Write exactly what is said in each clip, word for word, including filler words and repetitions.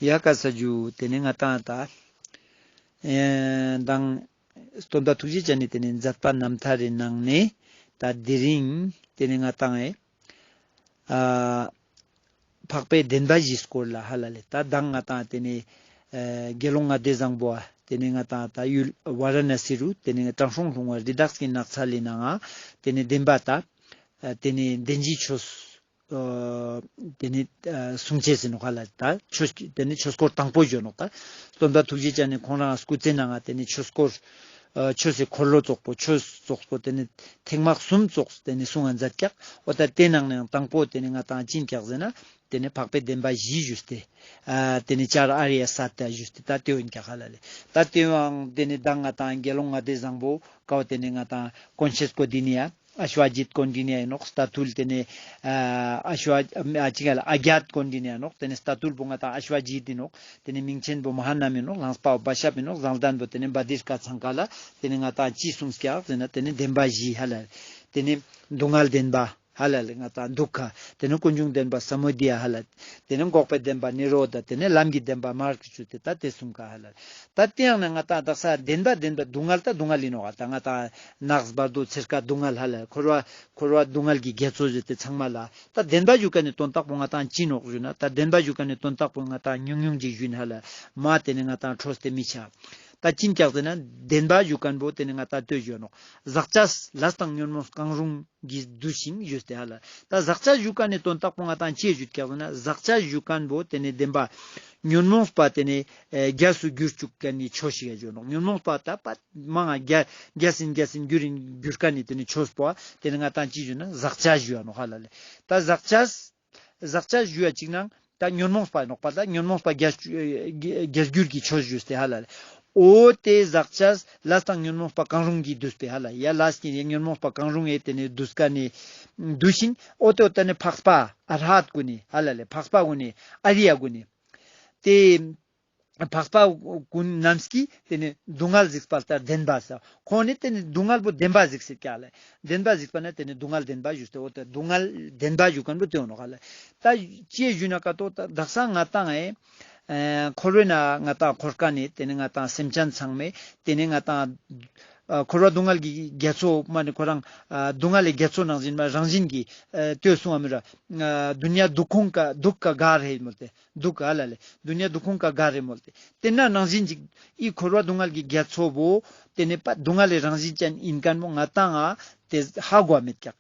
ཡ་ཀ་ས་ཇུ། ཏེ་ནེ་ང་ཏང་ད་ཨེ་མདང་སྟོན་པ་ཐུགས་རྗེ་ཅན་ནི་ཏེ་ནེ་མཛད་པ་རྣམ་ཐར་རི་ནང་ནེ་ད་དེ་རིང་ཏེ་ནེ་ང་ཏང་ཨེ་ཨ་འཕགས་པའི་བདེན་པ་བཞིའི་སྐོར་ལ་ཧ་ལ་ལེ། ད་མདང་ང་ཏང་ཏེ་ནེ་ཨེ་དགེ་སློང་ལྔ་སྡེ་བཟང་པོ་ཨ་ཏེ་ནེ་ང་ཏང་ད་ཡུལ་ཝཱ་ར་ཎ་སི་རུ་ཏེ་ནེ་དྲང་སྲོང་ལྷུང་བ་རི་དྭགས་ཀྱི་ནགས་ཚལ་ལི་ནང་ང་ཏེ་ནེ་བདེན་པ་ད་ཨ་ཏེ་ནེ་བདེན་བཞིའི་ཆོས་ཨ་ཏེ་ནེ་ཨ་གསུང་ཅེས་ཨིན་ནོག་ཧ་ལ། ད་ཆོས་ཏེ་ནེ་ཆོས་སྐོར་དང་པོ་ཞུ་ནོག། ད་སྟོན་པ་ཐུགས་རྗེ་ཅན་ནི་ཁོང་རང་སྐུ་ཚེ་ནང་ང་ཏེ་ནེ་ཆོས་སྐོར་ཨ་ཆོས་སི་འཁོར་ལོ་ཙོགས་པོ་ཆོས་ཙོགས་པོ་ཏེ་ནེ་ཐེངས་མ་གསུམ་ཙོགས་ཏེ་ནེ་གསུང་ང་མཛད་ཀྱག། འོ་ད་ཏེ་ནང་ནེ་དང་པོ་ཏེ་ནེ་ང་ཏང་ཅི་ཨིན་ཀྱག་ཟེར་ན་ཏེ་ནེ་འཕགས་པའི་བདེན་པ་བཞི་ཞུས་ཏེ་ཨ་ཏེ་ནེ་ཅར་ཨ་རི་ཡ་ས་ཏ་ཞུས་ཏེ་ད་ཏེ་ཨིན་ཀྱག་ཧ་ལ་ལེ། ད་ཏེ་ཡང་ཏེ་ནེ་མདང་ང་ཏང་དགེ་སློང་ལྔ་སྡེ་བཟང་པོ་ཀའོ་ཏེ་ནེ་ང་ཏང་ཀོན་ཤེས་ཀོན་ཌི་ནི་ཡ། ཨ་ཤྭ་ཇིད་ཀོན་ཌི་ནི་ཡ་ཨིན་ནོག། སྟ་ཐུལ་ཏེ་ནེ་ཨ་ཨ་ཤྭ་ཨ་ཅི་ག་ལ་ཨ་གྱཱཏ་ཀོན་ཌི་ནི་ཡ་ཨིན་ནོག། ཏེ་ནེ་སྟ་ཐུལ་པོ་ང་ཏང་ཨ་ཤྭ་ཇིད་ཨིན་ནོག། ཏེ་ནེ་མིང་ཆེན་པོ་མ་ཧཱ་ན་མི་ཨིན་ནོག། གླང་རྩ་བོ་བ་ཤབ་ཨིན་ནོག། བཟང་ལྡན་པོ་ཏེ་ནེ་བ་དིར་ཀ་ཚང་ཀ་ལ་ཏེ་ནེ་ང་ཏང་ཅི་གསུངས་ཀྱག་ཟེར་ན་ཏེ་ནེ་བདེན་པ་བཞི་ཧ་ལ་ལེ། ཏེ་ནེ་སྡུག་བསྔལ་བདེན་པ་ཧ་ལ་ལེ། ང་ཏང་དུག་ཁ། ཏེ་ནེ་ཀུན་འབྱུང་བདེན་པ་ས་མུ་དི་ཡ་ཧ་ལ། ཏེ་ནེ་འགོག་པའི་བདེན་པ་ནི་རོ་དྷ། ཏེ་ནེ་ལམ་གྱི་བདེན་པ་མཱརྒ་ཞུས་ཏེ་ད་ཏེ་གསུམ་ཀ་ཧ་ལ་ལེ། ད་ཏེ་ཡང་ན་ང་ཏང་དག་ས་བདེན་པ་བདེན་པ་སྡུག་བསྔལ་ད་སྡུག་བསྔལ་ཨིན་ནོག། ད་ང་ཏང་ནགས་བར་དོ་ཚེར་ཀ་སྡུག་བསྔལ་ཧ་ལ་ལེ། འཁོར་བ་འཁོར་བ་སྡུག་བསྔལ་གྱི་རྒྱ་མཚོ་ཞུས་ཏེ་ཚང་མ་ལ། ད་བདེན་པ་ཞུ་ཁན་ནི་དོན་དག་པོ་ང་ཏང་ཅི་ཨིན་ནོག་ཞུ་ན་ད་བདེན་པ་ཞུ་ཁན་ནི་དོན་དག་པོ་ང་ཏང་ཉུང་ཉུང་ཅིག་ཞུ་ན་ཧ་ལ་མ་ཏེ་ནེ་ང་ཏང་འཕྲོས་ཏེ་མི་ཆ། ད་ཅི་ཨིན་ཀྱག་ཟེར་ན་བདེན་པ་ཞུ་ཁན་པོ་ཏེ་ནེ་ང་ཏང་ལྟོས་ཞུ་ནོག། ཟག་བཅས་ལས་དང་ཉོན་མོངས་གང་རུང་གིས་འདུ་ཞིང་ཞུས་ཏེ་ཧ་ལ། ད་ཟག་བཅས་ཞུ་ཁན་ནི་དོན་དག་པོ་ང་ཏང་ཅི་ཞུ་ཀྱག་ཟེར་ན་ཟག་བཅས་ཞུ་ཁན་པོ་ཏེ་ནེ་བདེན་པ་ཉོན་མོངས་པ་ཏེ་ནེ་ཨེ་རྒྱས་སུ་གྱུར་ཅུག་ཁན་ནི་ཆོས་ཤིག་ཡ་ཞུ་ནོག། ཉོན་མོངས་པ་ད་པ་མང་ང་རྒྱས་རྒྱས་ཨིན་རྒྱས་ཨིན་གྱུར་ཨིན་གྱུར་ཁན་ནི་ཏེ་ནེ་ཆོས་པོ་ཏེ་ནེ་ང་ཏང་ཅི་ཞུ་ན་ཟག་བཅས་ཞུ་ཡ་ནོག་ཧ་ལ་ལེ། ད་ཟག་བཅས་ཟག་བཅས་ཞུ་ཡ་ཅིག་ནང་ད་ཉོན་མོངས་པ་ནོག་པ། ད་ཉོན་མོངས་པ་རྒྱས་རྒྱས་གྱུར་གྱི་ཆོས་ཞུས་ཏེ་ཧ་ལ་ལེ། འོ་ཏེ་ཟག་བཅས་ལས་དང་ཉོན་མོངས་པ་གང་རུང་གིས་འདུས་པའི་ཧ་ལ། ཡ་ལས་ཀྱི་ཉོན་མོངས་པ་གང་རུང་ཨེ་ཏེ་ནེ་འདུས་ཀ་ནེ་འདུས་ཤིང་འོ་ཏེ་འོ་ཏེ་ནེ་འཕགས་པ་ཨར་ཧཏ་གུན་ནི་ཧ་ལ་ལེ། འཕགས་པ་གུན་ནི་ཨ་རི་ཡ་གུན་ནི་ཏེ་འཕགས་པ་གུན་རྣམས་ཀྱིས་ཏེ་ནེ་སྡུག་བསྔལ་གཟིགས་པ་ལྟར་བདེན་པ་ཟེར། ཁོང་ནི་ཏེ་ནེ་སྡུག་བསྔལ་པོ་བདེན་པ་གཟིགས་ཟེར་ཀྱག་ལེ། བདེན་པ་གཟིགས་པ་ན་ཏེ་ནེ་སྡུག་བསྔལ་བདེན་པ་ཞུས་ཏེ་འོ་ཏེ་སྡུག་བསྔལ་བདེན་པ་ཞུ་ཁན་པོ་ཏེ་ཨིན་ནོག་ཧ་ལ། ད་ཅི་ཞུ་ན་ཀ་ཏོ་ད་དག་ས་ང་ཏང་ཨེ་ཨེ་འཁོར་བའི་ནང་ང་ཏང་འཁོར་ཀ་ནེ་ཏེ་ནེ་ང་ཏང་སེམས་ཅན་ཚང་མས་ཏེ་ནེ་ང་ཏང་ཨ་འཁོར་བ་སྡུག་བསྔལ་གྱི་རྒྱ་མཚོ་མ་ནེ་ཁོ་རང་ཨ་སྡུག་བསྔལ་གྱི་རྒྱ་མཚོ་ནང་བཞིན་མ་རང་བཞིན་གྱིས་ཨ་ཏེ་གསུང་བ་མི་ར། ཨ་दुनिया दुखों का दुख का घर है མོལ་ཏེ། དུག་ཧ་ལ་ལེ། दुनिया दुखों का घर है མོལ་ཏེ། ཏེ་ན་ནང་བཞིན་ཅིག་འི་འཁོར་བ་སྡུག་བསྔལ་གྱི་རྒྱ་མཚོ་བོ་ཏེ་ནེ་པ་སྡུག་བསྔལ་ལི་རང་བཞིན་ཅན་ཨིན་ཁན་བོ་ང་ཏང་ང་ཏེ་ཧ་གོ་བ་མེད་ཀྱག།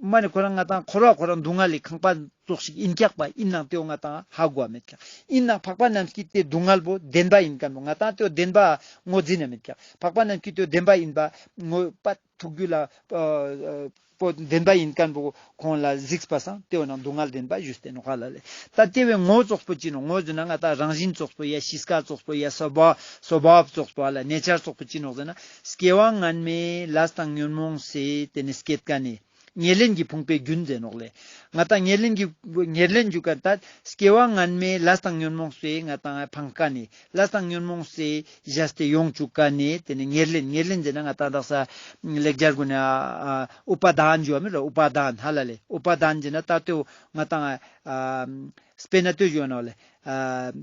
མ་ནེ་ཁོ་རང་ང་ཏང་འཁོར་བ་ཁོ་རང་སྡུག་བསྔལ་ལི་ཁང་པ་ཙོགས་ཤིག་ཨིན་ཀྱག་པ། ཨིན་ནའང་ཏེ་བོ་ང་ཏང་ཧ་གོ་བ་མེད་ཀྱག། ཨིན་ནའང་འཕགས་པ་རྣམས་ཀྱིས་ཏེ་སྡུག་བསྔལ་བོ་བདེན་པ་ཨིན་ཁན་བོ་ང་ཏང་ཏེ་བོ་བདེན་པ་ངོས་འཛིན་ན་མེད་ཀྱག། འཕགས་པ་རྣམས་ཀྱིས་ཏེ་བོ་བདེན་པ་ཨིན་པ་ངོས་པ་ཐུགས་རྒྱུད་ལ་ཨ་ཨ་པོ་བདེན་པ་ཨིན་ཁན་བོ་ཁོང་ལ་གཟིགས་པ་སང་ཏེ་བོ་ནང་སྡུག་བསྔལ་བདེན་པ་ཞུས་ཏེ་ནོག་ཧ་ལ་ལེ། ད་ཏེ་བོའི་ངོ་བོ་ཙོགས་པོ་ཅི་ནོག། ངོ་བོ་ཟེར་ན་ང་ཏང་རང་བཞིན་ཙོགས་པོ་ཡ་གཤིས་ཀ་ཙོགས་པོ་ཡ་སོ་བ་སོ་བ་བབ་ཙོགས་པོ་ཧ་ལ་ནེ་ཅར་ཙོགས་པོ་ཅི་ནོག་ཟེར་ན་སྐྱེ་བ་སྔན་མའི་ལས་དང་ཉོན་མོངས་སེ་ཏེ་ནེ་སྐྱེད་ཀ་ནེ་ཉེར་ལེན་གྱི་ཕུང་པོའི་རྒྱུན་ཟེར་ནོག་ལེ། ང་ཏང་ཉེར་ལེན་གྱི་ཉེར་ལེན་ཞུ་ཁན་ད་སྐྱེ་བ་སྔན་མའི་ལས་དང་ཉོན་མོངས་སེ་ང་ཏང་ཕང་ཀ་ནེ་ལས་དང་ཉོན་མོངས་སེ་བཞག་སྟེ་ཡོང་ཅུག་ཀ་ནེ་ཏེ་ནེ་ཉེར་ལེན། ཉེར་ལེན་ཟེར་ན་ང་ཏང་དག་ས་ལེགས་སྦྱར་གུན་ནེ་ཨ་ཨ་ཨུ་པ་དཱན་ཞུ་བ་མི་ར། ཨུ་པ་དཱན་ཧ་ལ་ལེ། ཨུ་པ་དཱན་ཟེར་ན་ད་ཏེ་བོ་ང་ཏང་ཨ་དཔེར་ན་ལྟོས་ཞུ་བ་ནོག་ལེ། ཨ་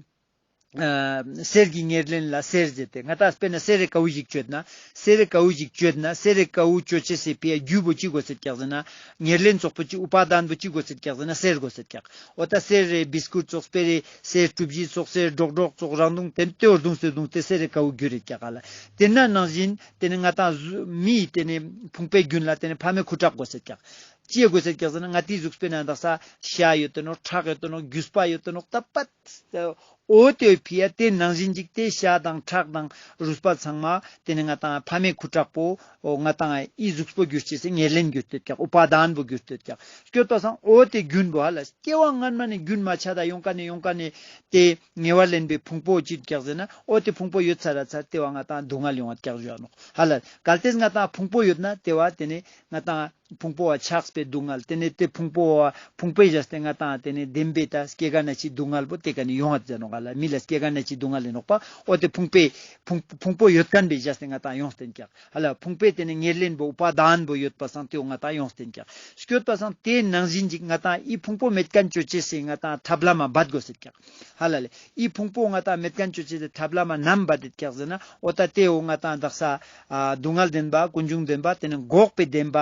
ཨ་གསེར་གྱི་ཉེར་ལེན་ལ་གསེར་ཟེར་ཏེ་ང་ཏང་དཔེར་ན་གསེར་རི་ཀ་བོ་ཞིག་ཅོད་ན་གསེར་རི་ཀ་བོ་ཅོ་ཅེས་སི་ཕི་ཡ་རྒྱུ་བོ་ཅི་དགོས་སེད་ཀྱག་ཟེར་ན་ཉེར་ལེན་ཙོགས་པོ་ཅི་ཨུ་པ་དཱན་བོ་ཅི་དགོས་སེད་ཀྱག་ཟེར་ན་གསེར་དགོས་སེད་ཀྱག། འོ་ད་གསེར་རི་བིས་ཀུཊ་ཙོགས་དཔེར་རི་གསེར་གྲུ་བཞི་ཙོགས་གསེར་སྒྲོག་སྒྲོག་ཙོགས་རང་བརྡུངས་ཏེ་ཏེ་བོ་བརྡུངས་ཏེ་བརྡུངས་ཏེ་གསེར་རི་ཀ་བོ་གྱུར་རེད་ཀྱག་ལ། ཏེ་ན་ནང་བཞིན་ཏེ་ནེ་ང་ཏང་མིའི་ཏེ་ནེ་ཕུང་པོའི་རྒྱུན་ལ་ཏེ་ནེ་ཕ་མའི་ཁུ་ཁྲག་དགོས་སེད་ཀྱག། ཅི་ཡ་དགོས་སེད་ཀྱག་ཟེར་ན་ང་ཏིའི་གཟུགས་པོའི་ནང་དག་ས་ཤ་ཡོད་དེ་ནོག། ཁྲག་ཡོད་དེ་ནོག། རྒྱུས་པ་ཡོད་དེ་ནོག། ད་པད་འོ་ཏེ་ཕི་ཡ་ཏེ་ནང་བཞིན་ཅིག་ཏེ་ཤ་དང་ཁྲག་དང་རུས་པ་ཚང་མ་ཏེ་ནེ་ང་ཏང་ཕ་མའི་ཁུ་ཁྲག་པོ་འོ་ང་ཏང་འི་གཟུགས་པོ་གྱུར་ཅེས་སི་ཉེར་ལེན་གྱུར་ཏེ་ཀྱག། ཨུ་པ་དཱན་བོ་གྱུར་ཏེ་ཀྱག། སྐྱོད་པ་སང་འོ་ཏེ་རྒྱུན་བོ་ཧ་ལ་སྐྱེ་བ་སྔན་མ་ནེ་རྒྱུན་མ་ཆད་ད་ཡོང་ཀ་ནེ་ཡོང་ཀ་ནེ་ཏེ་ཉེ་བར་ལེན་པའི་ཕུང་པོ་ཅི་ཀྱག་ཟེར་ན་འོ་ཏེ་ཕུང་པོ་ཡོད་ཚར་ར་ཚར་ཏེ་བ་ང་ཏང་སྡུག་བསྔལ་ཡོང་བ་ཀྱག་ཞུ་ནོག་ཧ་ལ། གལ་ཏེ་ང་ཏང་ཕུང་པོ་ཡོད་ན་ཏེ་བ་ཏེ་ནེ་ང་ཏང་ཕུང་པོ་བ་ཆགས་པའི་སྡུག་བསྔལ། ཏེ་ནེ་ཏེ་ཕུང་པོ་བ་ཕུང་པོའི་བཞག་སྟེ་ང་ཏང་ཏེ་ནེ་བདེན་པའི་ད་སྐྱེ་རྒ་ན་འཆིའི་སྡུག་བསྔལ་བོ་ཏེ་ཀ་ནེ་ཡོང་ང་ཟེར་ནོག། ལ་མི་ལ་སྐྱེ་ཁན་ནི་ཅི་སྡུག་བསྔལ་ཨིན་ནོག་པ། འོ་ཏེ་ཕུང་པོའི་ཕུང་ཕུང་པོ་ཡོད་ཁན་བོའི་ཞག་སྟེ་ང་ཏང་ཡོངས་ཏེ་ཨིན་ཀྱག་ཧ་ལ། ཕུང་པོའི་ཏེ་ནེ་ཉེར་ལེན་པོ་ཨུ་པ་དཱན་པོ་ཡོད་པ་སང་ཏེ་བོ་ང་ཏང་ཡོངས་ཏེ་ཨིན་ཀྱག། སྐྱོད་པ་སང་ཏེ་ནང་བཞིན་ཅིག་ང་ཏང་འི་ཕུང་པོ་མེད་ཁན་ཅོ་ཅེས་སི་ང་ཏང་ཐབས་ལམ་མ་བད་གོས་ཟེར་ཀྱག་ཧ་ལ་ལེ། འི་ཕུང་པོ་ང་ཏང་མེད་ཁན་ཅོ་ཅེས་སི་ཐབས་ལམ་མ་ནམ་བད་དེད་ཀྱག་ཟེར་ན་འོ་ཏ་ཏེ་བོ་ང་ཏང་དག་ས་ཨ་སྡུག་བསྔལ་བདེན་པ་ཀུན་འབྱུང་བདེན་པ་ཏེ་ནེ་འགོག་པའི་བདེན་པ་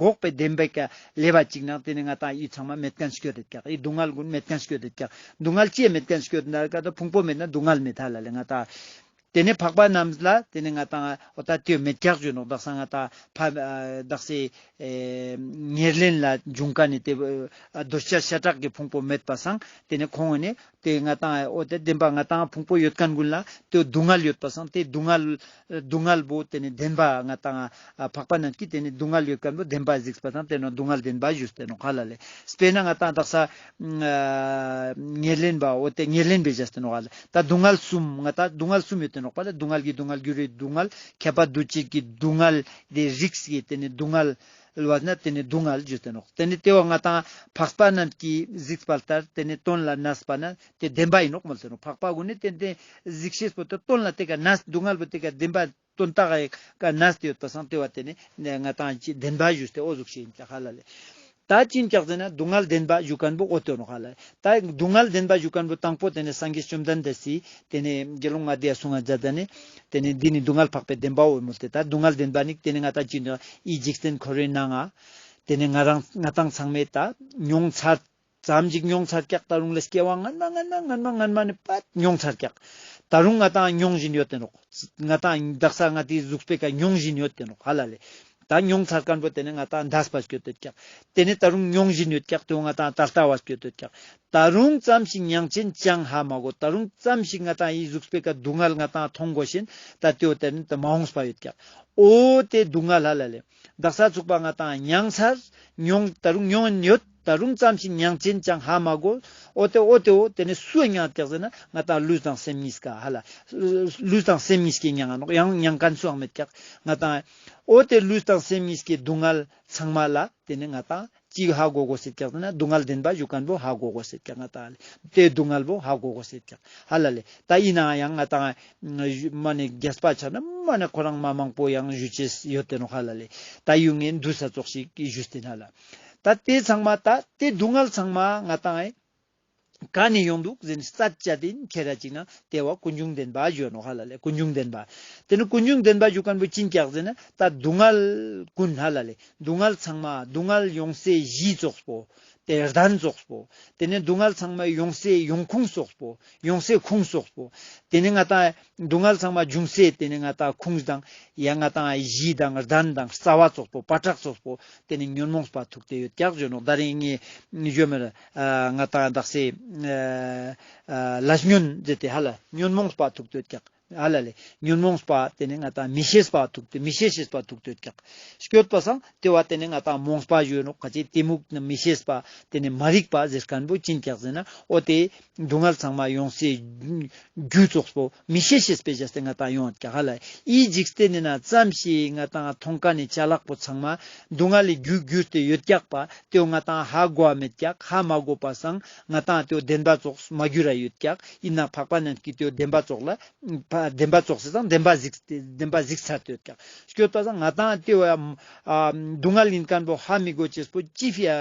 འགོག་པའི་བདེན་པའི་ཀ་ལེབ་བ་ཅིག་ནང་ཏེ་ནེ་ང་ཏང་འི་ཚང་མ་མེད་ཁན་སྐྱོད་དེད་ཀྱག། འི་སྡུག་བསྔལ་གུན་མེད་ཁན་སྐྱོད་དེད་ཀྱག། སྡུག་བསྔལ་ཅི་མེད་ཁན་སྐྱོད་དེད་ན་ཀ་ཏ་ཕུང་པོ་མེད་ན་སྡུག་བསྔལ་མེད་ཧ་ལ་ལེ་ང་ཏང་། ཏེ་ནེ་འཕགས་པ་རྣམས་ལ་ཏེ་ནེ་ང་ཏང་འོ་ཏ་ཏེ་མེད་ཀྱག་ཞུ་ནོག། དག་ས་ང་ཏང་ཕ་ཨ་དག་ས་ཨེ་ཉེར་ལེན་ལ་འབྱུང་ཁན་ནི་ཏེ་ཨ་འདོད་ཆགས་ཤ་ཁྲག་གི་ཕུང་པོ་མེད་པ་སང་ཏེ་ནེ་ཁོང་ངི་ནི་ཏེ་ང་ཏང་འོ་ཏེ་བདེན་པ་ང་ཏང་ཕུང་པོ་ཡོད་ཁན་གུན་ལ་ཏེ་སྡུག་བསྔལ་ཡོད་པ་སང་ཏེ་སྡུག་བསྔལ་སྡུག་བསྔལ་བོ་ཏེ་ནེ་བདེན་པ་ང་ཏང་ཨ་འཕགས་པ་རྣམས་ཀྱིས་ཏེ་ནེ་སྡུག་བསྔལ་ཡོད་ཁན་བོ་བདེན་པ་གཟིགས་པ་སང་ཏེ་ནེ་སྡུག་བསྔལ་བདེན་པ་ཞུས་ཏེ་ནོག་ཧ་ལ་ལེ། དཔེར་ན་ང་ཏང་དག་ས་ཨ་ཉེར་ལེན་པ་འོ་ཏེ་ཉེར་ལེན་པའི་ཞག་སྟེ་ནོག་ཧ་ལ། ཏ་སྡུག་བསྔལ་གསུམ་ང་ཏང་སྡུག་བསྔལ་གསུམ་ཡོད་དེ་ནོག་པ་ལེ། སྡུག་བསྔལ་གྱི་སྡུག་བསྔལ་འགྱུར་བའི་སྡུག་བསྔལ་ཁྱབ་པ་འདུ་བྱེད་ཀྱི་སྡུག་བསྔལ་ཏེ་རིགས་ཀྱི་ཏེ་ནེ་སྡུག་བསྔལ་བ་ན་ཏེ་ནེ་སྡུག་བསྔལ་ཞུས་ཏེ་ནོག། ཏེ་ནེ་ཏེ་བོ་ང་ཏང་འཕགས་པ་རྣམས་ཀྱིས་གཟིགས་པ་ལྟར་ཏེ་ནེ་དོན་ལ་གནས་པ་ན་ཏེ་བདེན་པ་ཨིན་ནོག་མོལ་ཏེ་ནོག། འཕགས་པ་གུན་ནི་ཏེ་ཏེ་གཟིགས་ཤེས་པོ་ཏེ་དོན་ལ་ཏེ་ཀ་གནས་སྡུག་བསྔལ་བོ་ཏེ་ཀ་བདེན་པ་དོན་དག་ག་གནས་ཏེ་ཡོད་པ་སང་ཏེ་བོ་ཏེ་ནེ་ང་ཏང་ཅི་བདེན་པ་ཞུས་ཏེ་འོ་ཟུག་ཤིག་ཨིན་ཀྱག་ཧ་ལ་ལེ། ཏ་ཅི་ཨིན་ཀྱག་ཟེར་ན་སྡུག་བསྔལ་བདེན་པ་ཞུ་ཁན་བོ་འོ་ཏེ་ནོག་ཧ་ལ་ལེ། ཏ་སྡུག་བསྔལ་བདེན་པ་ཞུ་ཁན་བོ་དང་པོ་ཏེ་ནེ་སངས་རྒྱས་བཅོམ་ལྡན་འདས་སི་ཏེ་ནེ་དགེ་སློང་ལྔ་སྡེ་གསུང་ང་མཛད་ད་ནེ་ཏེ་ནེ་འདི་ནི་སྡུག་བསྔལ་འཕགས་པའི་བདེན་པའོ་མོལ་ཏེ། ཏ་སྡུག་བསྔལ་བདེན་པ་ནི་ཏེ་ནེ་ང་ཏང་ཅི་ཨིན་ཀྱག་འི་འཇིག་རྟེན་འཁོར་བའི་ནང་ང་ཏེ་ནེ་ང་རང་ང་ཏང་ཚང་མས་ཏ་མྱོང་ཚར་ཙམ་ཞིག་མྱོང་ཚར་ཀྱག། ད་རུང་ལ་སྐྱེ་བ་སྔན་མ་སྔན་མ་སྔན་མ་སྔན་མ་ནེ་པད་མྱོང་ཚར་ཀྱག། ད་རུང་ང་ཏང་མྱོང་བཞིན་ཡོད་དེ་ནོག། ང་ཏང་དག་ས་ང་ཏིའི་གཟུགས་པོའི་ཀ་མྱོང་བཞིན་ཡོད་དེ་ནོག་ཧ་ལ་ལེ། ད་མྱོང་ཚར་ཁན་བོ་ཏེ་ནེ་ང་ཏང་འདས་པ་སྐྱོད་དེ་ཀྱག། ཏེ་ནེ་ད་རུང་མྱོང་བཞིན་ཡོད་ཀྱག། ཏེ་བོ་ང་ཏང་ད་ལྟ་བ་སྐྱོད་དེ་ཀྱག། ད་རུང་ཙམ་ཞིག་མྱང་ཆེན་ཅང་ཧ་མ་གོ། ད་རུང་ཙམ་ཞིག་ང་ཏང་འི་གཟུགས་པོའི་ཀ་སྡུག་བསྔལ་ང་ཏང་མཐོང་གོས་ཤིན། ད་ཏེ་བོ་ཏེ་ནེ་ད་མ་འོངས་པ་ཡོད་ཀྱག། འོ་ཏེ་སྡུག་བསྔལ་ཧ་ལ་ལེ། དག་ས་ཚུག་པ་ང་ཏང་མྱང་ཚར། མྱོང་ད་རུང་མྱོང་ཡོད། ད་རུང་ཙམ་ཞིག་མྱང་ཆེན་ཅང་ཧ་མ་གོ། འོ་ཏེ་འོ་ཏེ་འོ་ཏེ་ནེ་སུའ་མྱང་ཀྱག་ཟེར་ན་ང་ཏང་ལུས་དང་སེམས་གཉིས་ཀ་ཧ་ལ། ལུས་དང་སེམས་གཉིས་ཀའི་མྱང་ང་ནོག། ཡང་མྱང་ཁན་སུའང་མེད་ཀྱག་ང་ཏང་། འོ་ཏེ་ལུས་དང་སེམས་གཉིས་ཀའི་སྡུག་བསྔལ་ཚང་མ་ལ་ཏེ་ནེ་ང་ཏང་ཅི་ཧ་གོ་གོས་ཟེར་ཀྱག་ཟེར་ན་སྡུག་བསྔལ་བདེན་པ་ཞུ་ཁན་བོ་ཧ་གོ་གོས་ཟེར་ཀྱག་ང་ཏང་། ཏེ་སྡུག་བསྔལ་བོ་ཧ་གོ་གོས་ཟེར་ཀྱག་ཧ་ལ་ལེ། ད་ཨིན་ནའང་ང་ཏང་མ་ནེ་རྒྱས་པ་ཆ་ན་མ་ནེ་ཁོ་རང་མ་མང་པོ་ཡང་ཞུ་ཅེས་ཡོད་དེ་ནོག་ཧ་ལ་ལེ། ད་ཡུན་ངེ་དུས་ས་ཙོགས་ཤིག་ཞུས་ཏེ་ན་ལ། ད་ཏེ་ཚང་མ་ད་ཏེ་སྡུག་བསྔལ་ཚང་མ་ང་ཏང་ཨེ་ཀ་ནེ་ཡོང་དུག་ཟེར་ན་རྩད་བཅད་དེ་ཁྱེར་ར་ཅིག་ན་ཏེ་བོ་ཀུན་འབྱུང་བདེན་པ་ཞུ་ནོག་ཧ་ལ་ལེ། ཀུན་འབྱུང་བདེན་པ། ཏེ་ནེ་ཀུན་འབྱུང་བདེན་པ་ཞུ་ཁན་བོ་ཅི་ཨིན་ཀྱག་ཟེར་ན་ད་སྡུག་བསྔལ་ཀུན་ཧ་ལ་ལེ། སྡུག་བསྔལ་ཚང་མ་སྡུག་བསྔལ་ཡོང་སའི་གཞི་ཙོགས་པོ། ཏེ་གདན་ཙོགས་པོ། ཏེ་ནེ་སྡུག་བསྔལ་ཚང་མ་ཡོང་སའི་ཡོང་ཁུངས་ཙོགས་པོ། ཡོང་སའི་ཁུངས་ཙོགས་པོ། ཏེ་ནེ་ང་ཏང་སྡུག་བསྔལ་ཚང་མ་འབྱུང་སའི་ཏེ་ནེ་ང་ཏང་ཁུངས་དང་ཡང་ང་ཏང་གཞི་དང་གདན་དང་རྩ་བ་ཙོགས་པོ་པ་ཏྲག་ཙོགས་པོ་ཏེ་ནེ་ཉོན་མོངས་པ་ཐུག་སྟེ་ཡོད་ཀྱག་ཞུ་ནོག། ད་རིང་ངེ་ཞུ་མེད་ཨ་ང་ཏང་དག་ས་ཨ་ཨ་ལས་ཉོན་ཟེར་ཏེ་ཧ་ལ་ཉོན་མོངས་པ་ཐུག་སྟེ་ཡོད་ཀྱག་ཧ་ལ་ལེ། ཉོན་མོངས་པ་ཏེ་ནེ་ང་ཏང་མི་ཤེས་པ་ཐུག་སྟེ་མི་ཤེས་ཤེས་པ་ཐུག་སྟེ་ཡོད་ཀྱག། སྐྱོད་པ་སང་ཏེ་བོ་ཏེ་ནེ་ང་ཏང་རྨོངས་པ་ཞུ་ནོག། ག་ཅི་གཏི་མུག་ནི་མི་ཤེས་པ་ཏེ་ནེ་མ་རིག་པ་ཟེར་ཁན་བོ་ཅི་ཨིན་ཀྱག་ཟེར་ན་འོ་ཏེ་སྡུག་བསྔལ་ཚང་མ་ཡོང་སའི་རྒྱུ་ཙོགས་པོ་མི་ཤེས་ཤེས་པའི་ཞག་སྟེ་ང་ཏང་ཡོང་ཀྱག་ཧ་ལ། འི་འཇིག་རྟེན་ནི་ན་ཙམ་ཞིག་ང་ཏང་མཐོང་ཁན་ནི་ཅ་ལག་པོ་ཚང་མ་སྡུག་བསྔལ་ལི་རྒྱུ་གྱུར་ཏེ་ཡོད་ཀྱག་པ། ཏེ་བོ་ང་ཏང་ཧ་གོ་བ་མེད་ཀྱག། ཧ་མ་གོ་པ་སང་ང་ཏང་ཏེ་བོ་བདེན་པ་ཙོགས་མ་གྱུར་ར་ཡོད་ཀྱག། ཨིན་ན་འཕགས་པ་རྣམས་ཀྱིས་ཏེ་བོ་བདེན་པ་ཙོགས་ལ་བདེན་པ་ཙོགས་སེ་སང་བདེན་པ་གཟིགས་ཏེ་བདེན་པ་གཟིགས་ཚར་ཏེ་ཡོད་ཀྱག། སྐྱོད་པ་སང་ང་ཏང་ཏེ་བོ་ཡ་ཨ་སྡུག་བསྔལ་ཨིན་ཁན་བོ་ཧ་མི་གོ་ཅེས་པོ་ཅི་ཕི་ཡ་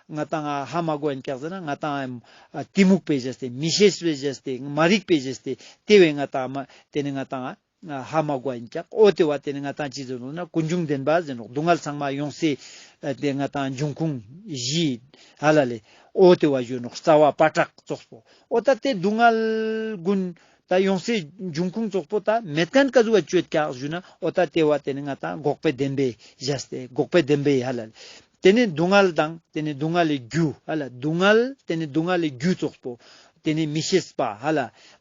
ང་ཏང་ཧ་མ་གོ་ཨིན་ཀྱག་ཟེར་ན་ང་ཏང་ཨ་གཏི་མུག་པའི་ཞག་སྟེ་མི་ཤེས་པའི་ཞག་སྟེ་མ་རིག་པའི་ཞག་སྟེ་ཏེ་བོའི་ང་ཏང་མ་ཏེ་ནེ་ང་ཏང་ཨ་ཧ་མ་གོ་ཨིན་ཀྱག། འོ་ཏེ་བོ་ཏེ་ནེ་ང་ཏང་ཅི་ཟེར་ནོག་ན་ཀུན་འབྱུང་བདེན་པ་ཟེར་ནོག། སྡུག་བསྔལ་ཚང་མ་ཡོང་སའི་ཨ་ཏེ་ང་ཏང་འབྱུང་ཁུངས་གཞི་ཧ་ལ་ལེ། འོ་ཏེ་བོ་ཞུ་ནོག་རྩ་བ་པ་ཏྲག་ཙོགས་པོ། འོ་ད་ཏེ་སྡུག་བསྔལ་ཀུན་ད་ཡོང་སའི་འབྱུང་ཁུངས་ཙོགས་པོ་ད་མེད་ཁན་ཀ་ཟུག་ག་ཅོ་ཀྱག་ཞུ་ན་འོ་ད་ཏེ་བོ་ཏེ་ནེ་ང་ཏང་འགོག་པའི་བདེན་པའི་ཞག་སྟེ་འགོག་པའི་བདེན་པའི་ཧ་ལ་ལེ། ཏེ་ནེ་སྡུག་བསྔལ་དང་ཏེ་ནེ་སྡུག་བསྔལ་ལི་རྒྱུ་ཧ་ལ་སྡུག་བསྔལ་ཏེ་ནེ་སྡུག་བསྔལ་ལི་རྒྱུ་ཙོགས་པོ་ཏེ་ནེ་མི་ཤེས་པ་ཧ་ལ་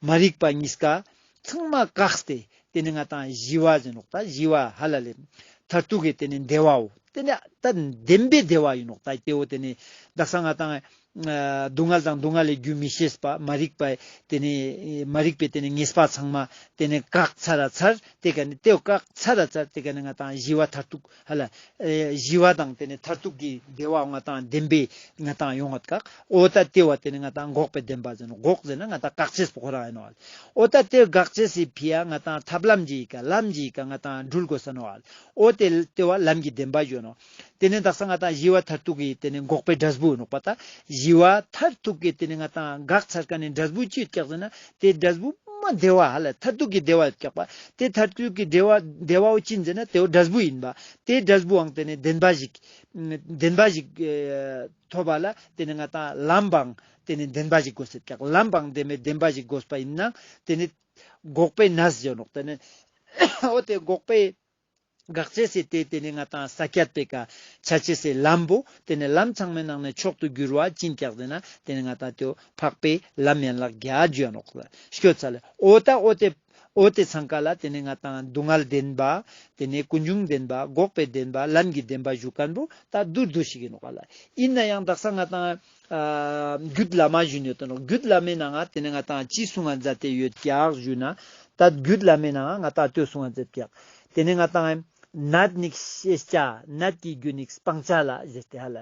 མ་རིག་པ་གཉིས་ཀ་ཚང་མ་བཀག་སྟེ་ཏེ་ནེ་ང་ཏང་ཞི་བ་ཟེར་ནོག། ད་ཞི་བ་ཧ་ལ་ལེ་མཐར་ཐུག་གི་ཏེ་ནེ་བདེ་བའོ། ཏེ་ནེ་ད་བདེན་པའི་བདེ་བ་ཨིན་ནོག། ད་ཏེ་བོ་ཏེ་ནེ་དག་ས་ང་ཏང་ ཨ་སྡུག་བསྔལ་དང་སྡུག་བསྔལ་ལས་རྒྱུ་མི་ཤེས་པ་མ་རིག་པ་ཏེ་ནེ་མ་རིག་པའི་ཏེ་ནེ་ཉེས་པ་ཚང་མ་ཏེ་ནེ་བཀག་ཚར་ར་ཚར། ཏེ་ཀ་ནེ་ཏེ་བོ་བཀག་ཚར་ར་ཚར། ཏེ་ཀ་ནེ་ང་ཏང་ཞི་བ་མཐར་ཐུག་ཧ་ལ་ཨེ་ཞི་བ་དང་ཏེ་ནེ་མཐར་ཐུག་གི་བདེ་བ་ང་ཏང་བདེན་པའི་ང་ཏང་ཡོང་བ་བཀག། འོ་ད་ཏེ་བོ་ཏེ་ནེ་ང་ཏང་འགོག་པའི་བདེན་པ་ཟེར་ནོག། འགོག་ཟེར་ན་ང་ཏང་བཀག་ཅེས་པོ་ཁོ་རང་ཡིན་ནོག། འོ་ད་ཏེ་བཀག་ཅེས་སི་ཕི་ཡ་ང་ཏང་ཐབས་ལམ་གྱི་ཀ་ལམ་གྱི་ཀ་ང་ཏང་འགྲུལ་དགོས་ས་ནོག། འོ་ཏེ་ཏེ་བོ་ལམ་གྱི་བདེན་པ་ཡོད་ནོག། ཏེ་ནེ་དག་ས་ང་ཏང་ཞི་བ་མཐར་ཐུག་གི་ཏེ་ནེ་འགོག་པའི་འབྲས་བུ་ནོག་པ། ད་ཞི་བ་མཐར་ཐུག་གི་ཏེ་ནེ་ང་ཏང་བཀག་ཚར་ཀ་ནེ་འབྲས་བུ་ཅི་ཡོད་ཀྱག་ཟེར་ན་ཏེ་འབྲས་བུ་མ་བདེ་བ་ཧ་ལ་མཐར་ཐུག་གི་བདེ་བ་ཡོད་ཀྱག་པ། ཏེ་མཐར་ཐུག་གི་བདེ་བ་བདེ་བ་བོ་ཅི་ཡིན་ཟེར་ན་ཏེ་བོ་འབྲས་བུ་ཡིན་པ། ཏེ་འབྲས་བུའང་ཏེ་ནེ་བདེན་པ་ཞིག་བདེན་པ་ཞིག་ཨེ་ཐོབ་པ་ལ་ཏེ་ནེ་ང་ཏང་ལམ་པའང་ཏེ་ནེ་བདེན་པ་ཞིག་དགོས་ཟེར་ཀྱག། ལམ་པའང་བདེན་པའི་བདེན་པ་ཞིག་དགོས་པ་ཡིན་ན་ཏེ་ནེ་འགོག་པའི་གནས་ཡོད་ནོག། ཏེ་ནེ་འོ་ཏེ་འགོག་པའི་བཀག་ཅེས་སི་ཏེ་ཏེ་ནེ་ང་ཏང་ས་ཀྱད་པའི་ཀ་ཆ་ཅེས་སི་ལམ་བོ་ཏེ་ནེ་ལམ་ཚང་མའི་ནང་ནེ་མཆོག་ཏུ་གྱུར་བ་ཅི་ཡིན་ཀྱག་ཟེར་ན་ཏེ་ནེ་ང་ཏང་ཏེ་བོ་འཕགས་པའི་ལམ་ཡན་ལག་བརྒྱད་ཞུ་ཡ་ནོག། སྐྱོད་ཚར་ལེ། འོ་ད་འོ་ཏེ་འོ་ཏེ་ཚང་ཀ་ལ་ཏེ་ནེ་ང་ཏང་སྡུག་བསྔལ་བདེན་པ་ཏེ་ནེ་ཀུན་འབྱུང་བདེན་པ་འགོག་པའི་བདེན་པ་ལམ་གྱི་བདེན་པ་ཞུ་མཁན་བོ་ད་མདོར་བསྡུས་ཤིག་ཡིན་ནོག་ལེ། ཡིན་ན་ཡང་དག་ས་ང་ཏང་ཨ་རྒྱུད་བླ་མ་ཞུ་ནི་ཡོད་ནོག། རྒྱུད་བླ་མའི་ནང་ང་ཏེ་ནེ་ང་ཏང་ཅི་གསུང་ང་མཛད་དེ་ཡོད་ཀྱག་ཞུ་ན། ད་རྒྱུད་བླ་མའི་ནང་ང་ང་ཏང་ལྟོས་གསུང་ང་མཛད་ཀྱག། ཏེ་ནེ་ང་ཏང་ནད་ནི་ཤེས་བྱ་ནད་ཀྱི་རྒྱུ་ནི་སྤང་བྱ་ལ་ཟེར་ཏེ་ཧ་ལ།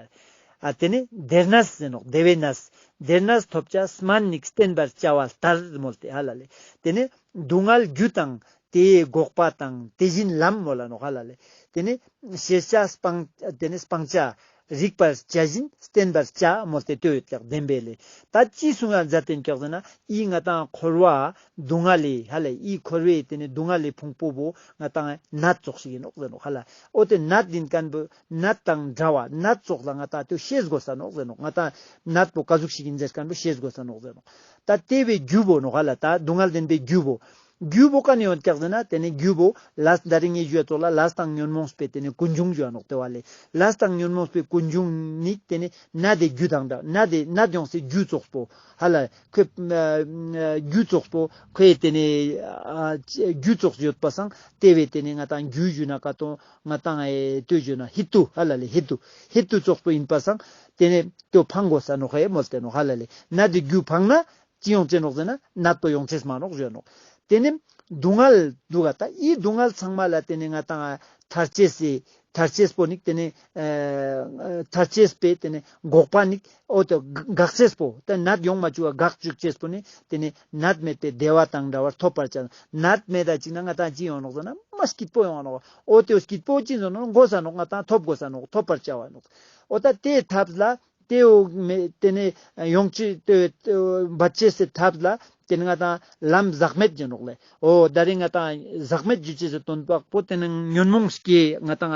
ཨ་ཏེ་ནེ་བདེ་གནས་ཟེར་ནོག། བདེ་བའི་གནས། བདེ་གནས་ཐོབ་བྱ་སྨན་ནི་བསྟེན་པར་བྱ་བ་ལྟར་མོལ་ཏེ་ཧ་ལ་ལེ། ཏེ་ནེ་སྡུག་བསྔལ་རྒྱུ་དང་ཏེའི་འགོག་པ་དང་དེ་བཞིན་ལམ་མོལ་ལ་ནོག་ཧ་ལ་ལེ། ཏེ་ནེ་ཤེས་བྱ་སྤང་ཏེ་ནེ་སྤང་བྱ་རིག་པར་བྱ་བཞིན་བསྟེན་པར་བྱ་མོལ་ཏེ་ལྟོས་ཡོད་ཀྱག་བདེན་པའི་ལེ། ད་ཅི་གསུང་ང་མཛད་དེ་ཀྱག་ཟེར་ན་ཨི་ང་ཏང་འཁོར་བ་སྡུག་བསྔལ་ལེ་ཧ་ལ་ཨི་འཁོར་བའི་ཏེ་ནེ་སྡུག་བསྔལ་ལེ་ཕུང་པོ་བོ་ང་ཏང་ནད་ཙོགས་ཤིག་ཡིན་ནོག་ཟེར་ནོག་ཧ་ལ། འོ་ཏེ་ནད་ཡིན་མཁན་བོ་ནད་དང་འདྲ་བ་ནད་ཙོགས་ལ་ང་ཏང་ཏེ་ཤེས་དགོས་ས་ནོག་ཟེར་ནོག། ང་ཏང་ནད་པོ་ཀ་ཟུག་ཞིག་ཡིན་ཟེར་མཁན་བོ་ཤེས་དགོས་ས་ནོག་ཟེར་ནོག། ད་ཏེ་བོའི་རྒྱུ་བོ་ནོག་ཧ་ལ། ད་སྡུག་བསྔལ་བདེན་པའི་རྒྱུ་བོ། རྒྱུ་བོ་ཀ་ནེ་ཡོང་ཀྱག་ཟེར་ན་ཏེ་ནེ་རྒྱུ་བོ་ལས་ད་རིང་ངེ་ཞུ་ཡ་ཙོགས་ལ་ལས་དང་ཉོན་མོངས་པའི་ཏེ་ནེ་ཀུན་འབྱུང་ཞུ་ཡ་ནོག་ཏེ་བ་ལེ། ལས་དང་ཉོན་མོངས་པའི་ཀུན་འབྱུང་ནི་ཏེ་ནེ་ནད་དེ་རྒྱུ་དང་འདྲ་ནད་དེ་ནད་ཡོང་སའི་རྒྱུ་ཙོགས་པོ་ཧ་ལ་ཁོའི་རྒྱུ་ཙོགས་པོ་ཁོའི་ཏེ་ནེ་རྒྱུ་ཙོགས་ཡོད་པ་སང་ཏེ་བོའི་ཏེ་ནེ་ང་ཏང་རྒྱུ་ཞུ་ན་ཀ་ཏོ་ང་ཏང་ཨེ་ལྟོས་ཞུ་ན་ཧེ་ཏུ་ཧ་ལ་ལེ་ཧེ་ཏུ་ཧེ་ཏུ་ཙོགས་པོ་ཡིན་པ་སང་ཏེ་ནེ་ཏོ་ཕང་དགོས་ས་ནོག་ཧེ་མོལ་ཏེ་ནོག་ཧ་ལ་ལེ། ནད་དེ་རྒྱུ་ཕང་ན། ཅི་ཡོང་ཅེས་ནོག་ཟེར་ན་ནད་པོ་ཡོང་ཅེས་མ་ནོག་ཞུ་ནོག། ཏེ་ནེ་སྡུག་བསྔལ་འདུག་ག་ད་ཨི་སྡུག་བསྔལ་ཚང་མ་ལ་ཏེ་ནེ་ང་ཏང་ཐར་ཅེས་སི་ཐར་ཅེས་པོ་ནི་ཏེ་ནེ་ཨ་ཐར་ཅེས་པའི་ཏེ་ནེ་འགོག་པ་ནི་འོ་ཏེ་འགག་ཅེས་པོ་ཏེ་ནད་ཡོང་མ་བཅུག་ག་འགག་བཅུག་ཅེས་པོ་ནི་ཏེ་ནེ་ནད་མེད་པའི་བདེ་བ་དང་འདྲ་བར་ཐོབ་པར་བྱ། ནད་མེད་ད་ཅིག་ན་ང་ཏང་ཅི་ཡོང་ནོག་ཟེར་ན་མ་སྐྱིད་པོ་ཡོང་ནོག། འོ་ཏེ་སྐྱིད་པོ་ཅི་ཟེར་ནོག་དགོས་ས་ནོག་ང་ཏང་ཐོབ་དགོས་ས་ནོག་ཐོབ་པར་བྱ་བ་ནོག། འོ་ད་ཏེ་ཐབས་ལ་ཏེའོ་མེ་ཏེ་ནེ་ཡོང་ཅི་ཏེ་འབད་ཅེས་སི་ཐབས་ལ་ཏེ་ནེ་ང་ཏང་ལམ་ཟག་མེད་ཟེར་ནོག་ལེ། འོ་ད་རིང་ང་ཏང་ཟག་མེད་ཞུ་ཅེས་སི་དོན་དག་པོ་ཏེ་ནེ་ཉོན་མོངས་སྐྱེ་ང་ཏང་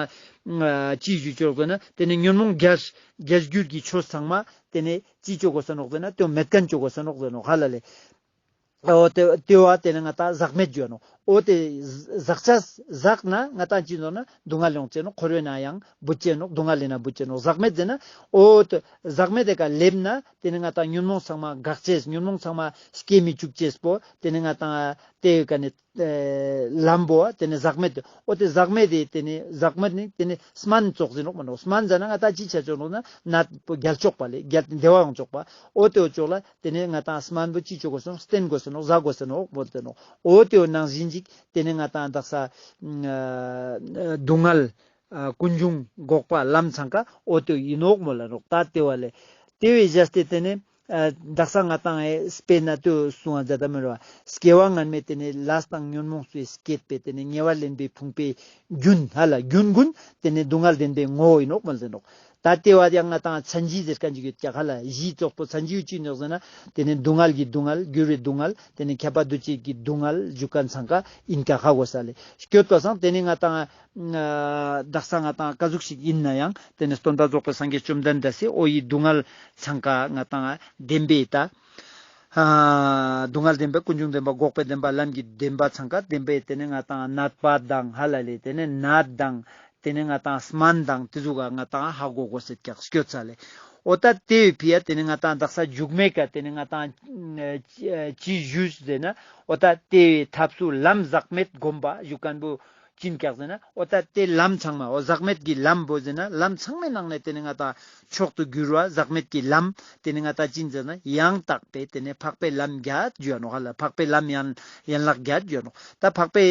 ཅི་ཞུ་ཅོག་ཟེར་ན་ཏེ་ནེ་ཉོན་མོངས་རྒྱས་རྒྱས་འགྱུར་གྱི་ཆོས་ཚང་མ་ཏེ་ནེ་ཅི་ཅོ་དགོས་ས་ནོག་ཟེར་ན་ཏེ་མེད་མཁན་ཅོ་དགོས་ས་ནོག་ཟེར་ནོག་ཧ་ལ་ལེ། འོ་ཏེ་ཏེ་བོ་ཏེ་ནེ་ང་ཏང་ཟག་མེད་ཞུ་ནོག། འོ་ཏེ་ཟག་ཆ་ཟག་ན་ང་ཏང་ཅི་ནོག་ན་སྡུག་བསྔལ་ཡོང་ཅེས་ནོག། འཁོར་བའི་ནང་ཡང་བུད་ཅེས་ནོག། སྡུག་བསྔལ་ལས་ན་བུད་ཅེས་ནོག། ཟག་མེད་ཟེར་ན་འོ་ཏེ་ཟག་མེད་དེ་ཀ་ལེབ་ན་ཏེ་ནེ་ང་ཏང་ཉོན་མོངས་ཚང་མ་འགག་ཅེས་ཉོན་མོངས་ཚང་མ་སྐྱེ་མི་བཅུག་ཅེས་པོ་ཏེ་ནེ་ང་ཏང་ཏེ་ཀ་ནེ་ལམ་བོ་ཏེ་ནེ་ཟག་མེད་དེ་འོ་ཏེ་ཟག་མེད་དེ་ཏེ་ནེ་ཟག་མེད་ནི་ཏེ་ནེ་སྨན་ཙོགས་ཟེར་ནོག་མ་ནོག། སྨན་ཟེར་ན་ང་ཏང་ཅི་ཆ་ཅོག་ནོག་ན་ནད་པོ་རྒྱལ་ཅོག་པ་ལེ་རྒྱལ་བདེ་བ་ཡོང་ཅོག་པ་འོ་ཏེ་འོ་ཅོག་ལ། ཏེ་ནེ་ང་ཏང་སྨན་པོ་ཅི་ཅོ་དགོས་ས་ནོག། བསྟེན་དགོས་ས་ནོག། ཟ་དགོས་ས་ནོག་མོལ་ཏེ་ནོག། འོ་ཏེ་བོ་ནང་བཞིན་ཅིག་ཏེ་ནེ་ང་ཏང་དག་ས་ཨ་སྡུག་བསྔལ་ཨ་ཀུན་འབྱུང་འགོག་པ་ལམ་ཚང་ཀ་འོ་ཏེ་བོ་ཡིན་ནོག་མོལ་ལ་ནོག། ད་ཏེ་བ་ལེ་ཏེ་བོའི་བཞག་སྟེ་ཏེ་ནེ་ཨ་དག་ས་ང་ཏང་ཨེ་དཔེར་ན་ཏེ་བོ་གསུང་བ་མཛད་ད་མི་རུང་བ་སྐྱེ་བ་སྔ་མའི་ཏེ་ནེ་ལས་དང་ཉོན་མོངས་སུ་སྐྱེས་པའི་ཏེ་ནེ་ཉེ་བར་ལེན་པའི་ཕུང་པོའི་རྒྱུན་ཧ་ལ་རྒྱུན་ཀུན་ཏེ་ནེ་སྡུག་བསྔལ་བདེན་པའི་ངོ་བོ་ཡིན་ནོག་མོལ་ཏེ་ནོག། ད་ལྟེ་བ་ཡང་ང་ཏང་མཚན་གཞི་ཟེར་མཁན་ཅིག་ཡོད་ཀྱག་ཧ་ལ། གཞི་ཙོགས་པོ་མཚན་གཞི་ཡོད་ཅིག་ནོག་ཟེར་ན། དེ་ནི་སྡུག་བསྔལ་གྱི་སྡུག་བསྔལ། འགྱུར་བའི་སྡུག་བསྔལ། དེ་ནི་ཁྱབ་པ་འདུ་བྱེད་ཀྱི་སྡུག་བསྔལ་ཞུ་མཁན་ཚང་ཀ་ཨིན་ཀྱག་ཧ་གོ་ས་ལེ། སྐྱོད་པ་སང་དེ་ནི་ང་ཏང་ཨ་དག་ས་ང་ཏང་ཀ་ཟུག་ཞིག་ཨིན་ན་ཡང་དེ་ནི་སྟོན་པ་རྫོགས་པའི་སངས་རྒྱས་བཅོམ་ལྡན་འདས་སི་འོ་ཡི་སྡུག་བསྔལ་ཚང་ཀ་ང་ཏང་བདེན་པའི་ད་ཨ་སྡུག་བསྔལ་བདེན་པ། ཀུན་འབྱུང་བདེན་པ། འགོག་པའི་བདེན་པ། ལམ་གྱི་བདེན་པ་ཚང་ཀ་བདེན་པའི་དེ་ནི་ང་ཏང་ནད་པ་དང་ཧ་ལ་ལེ། དེ་ནི་ནད་དང་། དེ་ནི་ང་ཏང་སྨན་དང་དེ་ཟུག་ག་ང་ཏང་ཧ་གོ་གོས་ཤེས་ཀྱག་སྐྱོད་ས་ལེ། འོ་ད་དེ་བོའི་ཕི་ཡ་དེ་ནི་ང་ཏང་དག་ས་མཇུག་མའི་ཀ་དེ་ནི་ང་ཏང་ཅི་ཞུས་ཟེར་ན། འོ་ད་དེ་བོའི་ཐབས་སུ་ལམ་ཟག་མེད་སྒོམ་པ་ཞུ་མཁན་པོ་ ཅི་ཨིན་ཀྱག་ཟེར་ན་འོ་ད་དེ་ལམ་ཚང་མ་འོ་ཟག་མེད་ཀྱི་ལམ་བོ་ཟེར་ན་ལམ་ཚང་མའི་ནང་ནེ་དེ་ནེ་ང་ཏང་མཆོག་ཏུ་གྱུར་བ་ཟག་མེད་ཀྱི་ལམ་དེ་ནེ་ང་ཏང་ཅི་ཨིན་ཟེར་ན་ཡང་དག་པའི་དེ་ནེ་འཕགས་པའི་ལམ་བརྒྱད་ཞུའ་ནོག་ཧ་ལ། འཕགས་པའི་ལམ་ཡན་ཡན་ལག་བརྒྱད་ཞུའ་ནོག། ད་འཕགས་པའི་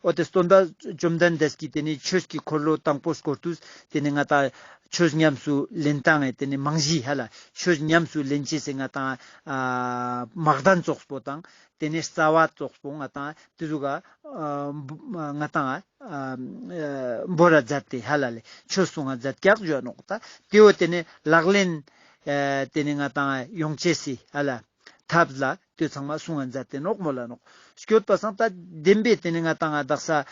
འོ་དེ་སྟོན་པ་བཅོམ་ལྡན་འདས་ཀྱིས་དེ་ནེ་ཆོས་ཀྱི་འཁོར་ལོ་དང་པོ་བསྐོར་དུས་དེ་ནེ་ང་ཏང་ཆོས་ཉམས་སུ་ལེན་སྟངས་དེ་ནེ་རྨང་གཞི་ཧ་ལ་ཆོས་ཉམས་སུ་ལེན་ཅེས་སི་ང་ཏང་ཨ་དམག་དོན་ཙོགས་པོ་དང་དེ་ནེ་རྩ་བ་ཙོགས་པོ་ང་ཏང་དེ་ཟུག་ག་ཨ་ང་ཏང་ཨ་ཨ་བོར་ར་མཛད་དེ་ཧ་ལ་ལེ་ཆོས་གསུང་ང་མཛད་ཀྱག་ཞུའ་ནོག། ད་དེ་བོ་དེ་ནེ་ལག་ལེན་ཨ་དེ་ནེ་ང་ཏང་ཡོང་ཅེས་སི་ཧ་ལ་ཐབས་ལ་དེ་ཚང་མ་གསུང་ང་མཛད་དེ་ནོག་མོལ་ལ་ནོག། སྐྱོད་པ་སང་ད་བདེན་པའི་དེ་ནེ་ང་ཏང་ང་དག་ས་ཨ་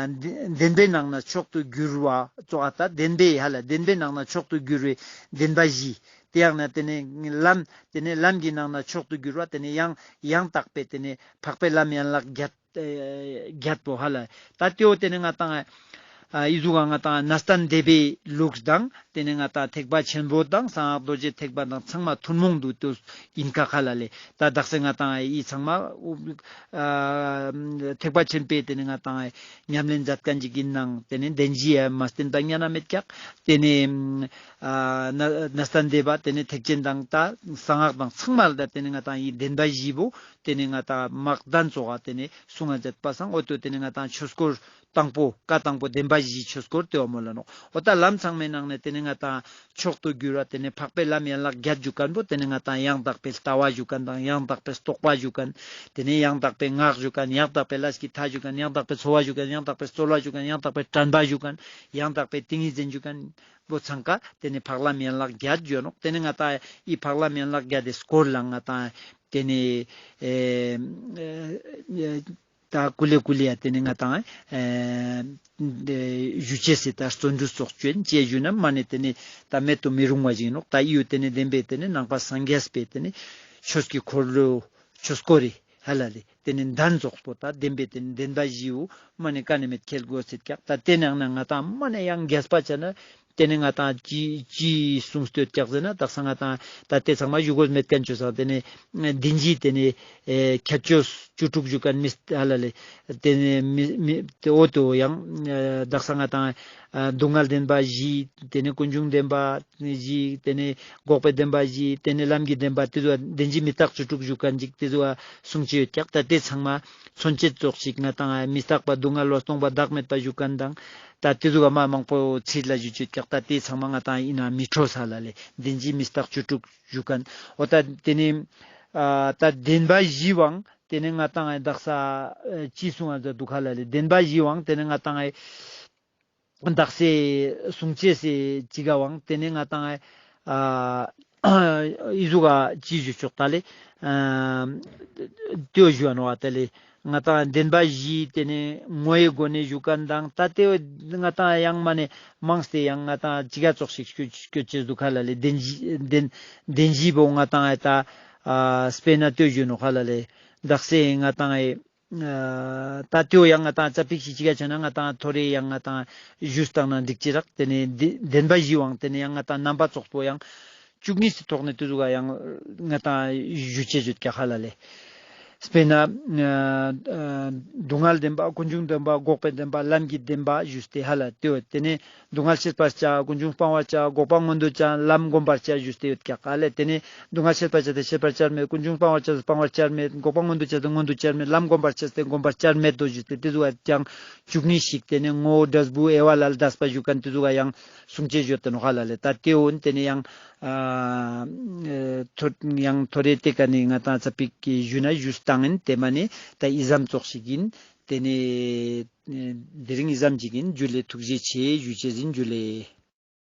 བདེན་པའི་ནང་ན་མཆོག་ཏུ་གྱུར་བ་ཙོགས་ཨ་ད་བདེན་པའི་ཧ་ལ་བདེན་པའི་ནང་ན་མཆོག་ཏུ་གྱུར་བའི་བདེན་པ་བཞི། དེ་ཡང་ན་དེ་ནེ་ལམ་དེ་ནེ་ལམ་གྱི་ནང་ན་མཆོག་ཏུ་གྱུར་བ་དེ་ནེ་ཡང་ཡང་དག་པའི་དེ་ནེ་འཕགས་པའི་ལམ་ཡན་ལག་བརྒྱད་ཨེ་བརྒྱད་པོ་ཧ་ལ། ད་དེ་བོ་དེ་ནེ་ང་ཏང་ཨ་ཨི་ཟུག་ག་ང་ཏང་གནས་བརྟན་སྡེ་པའི་ལུགས་དང་དེ་ནེ་ང་ཏང་ཐེག་པ་ཆེན་པོ་དང་གསང་སྔགས་རྡོ་རྗེ་ཐེག་པ་དང་ཚང་མ་ཐུན་མོང་དུ་དེ་ཨིན་ཀ་ཧ་ལ་ལེ། ད་དག་ས་ང་ཏང་ཨི་ཚང་མ་ཨ་ཐེག་པ་ཆེན་པོའི་དེ་ནེ་ང་ཏང་ཉམས་ལེན་མཛད་མཁན་ཅིག་ཨིན་ནའང་དེ་ནེ་བདེན་བཞི་ཡ་མ་བསྟེན་པ་ཉན་ན་མེད་ཀྱག། དེ་ནེ་ཨ་གནས་གནས་བརྟན་སྡེ་པ་དེ་ནེ་ཐེག་ཆེན་དང་ད་གསང་སྔགས་དང་ཚང་མ་ལ་ད་དེ་ནེ་ང་ཏང་ཨི་བདེན་པ་བཞི་བོ་དེ་ནེ་ང་ཏང་དམག་དོན་ཙོགས་དེ་ནེ་གསུང་ང་མཛད་པ་སང་འོ་དོ་དེ་ནེ་ང་ཏང་ཆོས་འཁོར་དང་པོ་བཀའ་དང་པོ་བདེན་པ་བཞིའི་ཆོས་འཁོར་དེ་བོ་མོལ་ལ་ནོག། འོ་ད་ལམ་ཚང་མའི་ནང་ནེ་དེ་ནེ་ང་ཏང་མཆོག་ཏུ་གྱུར་བ་དེ་ནེ་འཕགས་པའི་ལམ་ཡན་ལག་བརྒྱད་ཞུ་མཁན་པོ་དེ་ནེ་ང་ཏང་ཡང་དག་པའི་ལྟ་བ་ཞུ་མཁན་དང་ཡང་དག་པའི་རྟོགས་པ་ཞུ་མཁན། དེ་ནེ་ཡང་དག་པའི་སྔགས་ཞུ་མཁན། ཡང་དག་པའི་ལས་ཀྱི་མཐའ་ཞུ་མཁན། ཡང་དག་པའི་འཚོ་བ་ཞུ་མཁན། ཡང་དག་པའི་རྩོལ་བ་ཞུ་མཁན། ཡང་དག་པའི་དྲན་པ་ཞུ་མཁན། ཡང་དག་པའི་ཏིང་ངེ་འཛིན་ཞུ་མཁན་པོ་ཚང་ཀ་དེ་ནེ་འཕགས་ལམ་ཡན་ལག་བརྒྱད་ཞུའ་ནོག། དེ་ནེ་ང་ཏང་ཨི་འཕགས་ལམ་ཡན་ལག་བརྒྱད་དེ་སྐོར་ལ་ང་ཏང་དེ་ནེ་ཨེ་ཨེ་ད་ཀུ་ལེ་ཀུ་ལེ་ཡ་དེ་ནེ་ང་ཏང་ཨེ་ཞུ་ཅེས་སི་ད་བརྩོན་འགྲུས་ཙོགས་ཅོ་ཨིན། ཅི་ཞུ་ན་མ་ནེ་དེ་ནེ་ད་མེད་དུ་མི་རུང་བ་ཞིག་ཨིན་ནོག། ད་ཨི་བོ་དེ་ནེ་བདེན་པའི་དེ་ནེ་ནང་པ་སངས་རྒྱས་པའི་དེ་ནེ་ཆོས་ཀྱི་འཁོར་ལོ་ཆོས་འཁོར་རེ་ཧ་ལ་ལེ། དེ་ནེ་གདན་ཙོགས་པོ་ད་བདེན་པའི་དེ་ནེ་བདེན་པ་བཞི་བོ་མ་ནེ་ཀ་ནེ་མེད་ཁྱེལ་དགོས་ཟེར་ཀྱག། ད་དེ་ནང་ན་ང་ཏང་མ་ནེ་ཡང་རྒྱས་པ་ཆ་ན་དེ་ནེ་ང་ཏང་ཅི་ཅི་གསུངས་ཏེ་ཡོད་ཀྱག་ཟེར་ན་དག་ས་ང་ཏང་ད་དེ་ཚང་མ་ཞུ་དགོས་མེད་མཁན་ཅོ་སང་དེ་ནེ་བདེན་བཞི་དེ་ནེ་ཨེ་ཁྱད་ཆོས་བཅུ་དྲུག་ཞུ་མཁན་མི་ཧ་ལ་ལེ། དེ་ནེ་མི་མི་དེ་འོ་དོ་ཡང་ཨེ་དག་ས་ང་ཏང་ཨ་སྡུག་བསྔལ་བདེན་པ་བཞི། དེ་ནེ་ཀུན་འབྱུང་བདེན་པ་བཞི། དེ་ནེ་འགོག་པའི་བདེན་པ་བཞི། དེ་ནེ་ལམ་གྱི་བདེན་པ་དེ་ཚོ་བདེན་བཞི་མི་རྟག་བཅུ་དྲུག་ཞུ་མཁན་ཅིག་དེ་ཚོ་གསུང་ཅེས་ཡོད་ཀྱག། ད་དེ་ཚང་མ་མཚོན་བྱེད་ཙོགས་ཤིག་ང་ཏང་མི་རྟག་པ་སྡུག་བསྔལ་བ་སྟོང་པ་བདག་མེད་པ་ཞུ་མཁན་དང་ད་དེ་ཚོ་མ་མང་པོ་ཚིག་ལ་ཞུ་ཅེས་ཡོད་ཀྱག། ད་དེ་ཚང་མ་ང་ཏང་ཨིན་ན་མི་འཕྲོ་ས་ལ་ལེ། བདེན་བཞི་མི་རྟག་བཅུ་དྲུག་ཞུ་མཁན། འོ་ད་དེ་ནེ་ཨ་ད་བདེན་པ་བཞི་བོའང་དེ་ནེ་ང་ཏང་དག་ས་ཨ་ཅི་གསུང་ང་མཛད་འདུག་ཧ་ལ་ལེ། བདེན་པ་བཞི་བོའང་དེ་ནེ་ང་ཏང་ཨེ་དག་ས་གསུང་ཅེས་སི་ཅི་ག་བོའང་དེ་ནེ་ང་ཏང་ཨ་ཨི་ཟུག་ག་ཅི་ཞུ་ཆོག་ད་ལེ། ཨ་དེ་བོ་ཞུའ་ནོག་པ་ད་ལེ། ང་ཏང་བདེན་པ་བཞི་དེ་ནེ་ངོ་བོའི་སྒོ་ནས་ཞུ་མཁན་དང་ད་དེ་བོ་ང་ཏང་ཡང་མ་ནེ་མངས་ཏེ་ཡང་ང་ཏང་ཅི་ག་ཙོགས་ཤིག་སྐྱོད་སྐྱོད་ཅེས་འདུག་ཧ་ལ་ལེ། བདེན་བཞི་བདེན་བདེན་བཞི་བོ་ང་ཏང་ཨེ་ད་ཨ་དཔེར་ན་དེ་བོ་ཞུའ་ནོག་ཧ་ལ་ལེ། དག་ས་ང་ཏང་ཨེ་ཨ་ད་དེ་བོ་ཡང་ང་ཏང་ཙ་པིག་ཞིག་ཅི་ག་ཆ་ན་ང་ཏང་ཐོ་རེ་ཡང་ང་ཏང་ཞུས་བཏང་ན་འགྲིག་ཅི་རག། དེ་ནེ་བདེ་བདེན་པ་བཞི་བོའང་དེ་ནེ་ཡང་ང་ཏང་རྣམ་པ་ཙོགས་པོ་ཡང་བཅུ་གཉིས་སི་ཐོག་ནེ་དེ་ཟུག་ག་ཡང་ང་ཏང་ཞུ་ཅེས་ཡོད་ཀྱག་ཧ་ལ་ལེ། དཔེར་ན་ཨ་ཨ་སྡུག་བསྔལ་བདེན་པ། ཀུན་འབྱུང་བདེན་པ། འགོག་པའི་བདེན་པ། ལམ་གྱི་བདེན་པ་ཞུས་ཏེ་ཧ་ལ་དེ་བོ་དེ་ནེ་སྡུག་བསྔལ་ཤེས་པར་བྱ། ཀུན་འབྱུང་སྤང་བར་བྱ། འགོག་པ་མངོན་དུ་བྱ། ལམ་བསྒོམ་པར་བྱ་ཞུས་ཏེ་ཡོད་ཀྱག་ཨ་ལེ། དེ་ནེ་སྡུག་བསྔལ་ཤེས་པར་བྱ་སྟེ་ཤེས་པར་བྱར་མེད། ཀུན་འབྱུང་སྤང་བར་བྱ་སྟེ་སྤང་བར་བྱར་མེད། འགོག་པ་མངོན་དུ་བྱ་སྟེ་མངོན་དུ་བྱར་མེད། ལམ་བསྒོམ་པར་བྱ་སྟེ་བསྒོམ་པར་བྱར་མེད་དོ་ཞུས་ཏེ་དེ་ཟུག་ག་ཡང་བཅུ་གཉིས་ཤིག་དེ་ནེ་ངོ་བོ་འབྲས་བུ་དབྱེ་བ་ལ་ལྡས་པ་ཞུ་མཁན་དེ་ཟུག་ག་ཡང་གསུང་ཅེས་ཡོད་དེ་ནོག་ཧ་ལ་ལེ། ད་དེ་བོ་དེ་ནེ་ཡང་ཨ་ཨེ་ཐོ་ཡང་ཐོ་རེ་དེ་ཀ་ནེ་ང་ཏང་ཙ་པིག་ཞུ་ན་ཞུས་བཏང་ཨིན། དེ་མ་ནེ་ད་ཨི་ཙམ་ཙོགས་ཤིག་ཨིན། དེ་ནེ་ཨེ་དེ་རིང་ཨི་ཙམ་ཅིག་ཨིན། ཇུ་ལེ། ཐུགས་རྗེ་ཆེ་ཞུ་ཅེས་ཨིན། ཇུ་ལེ།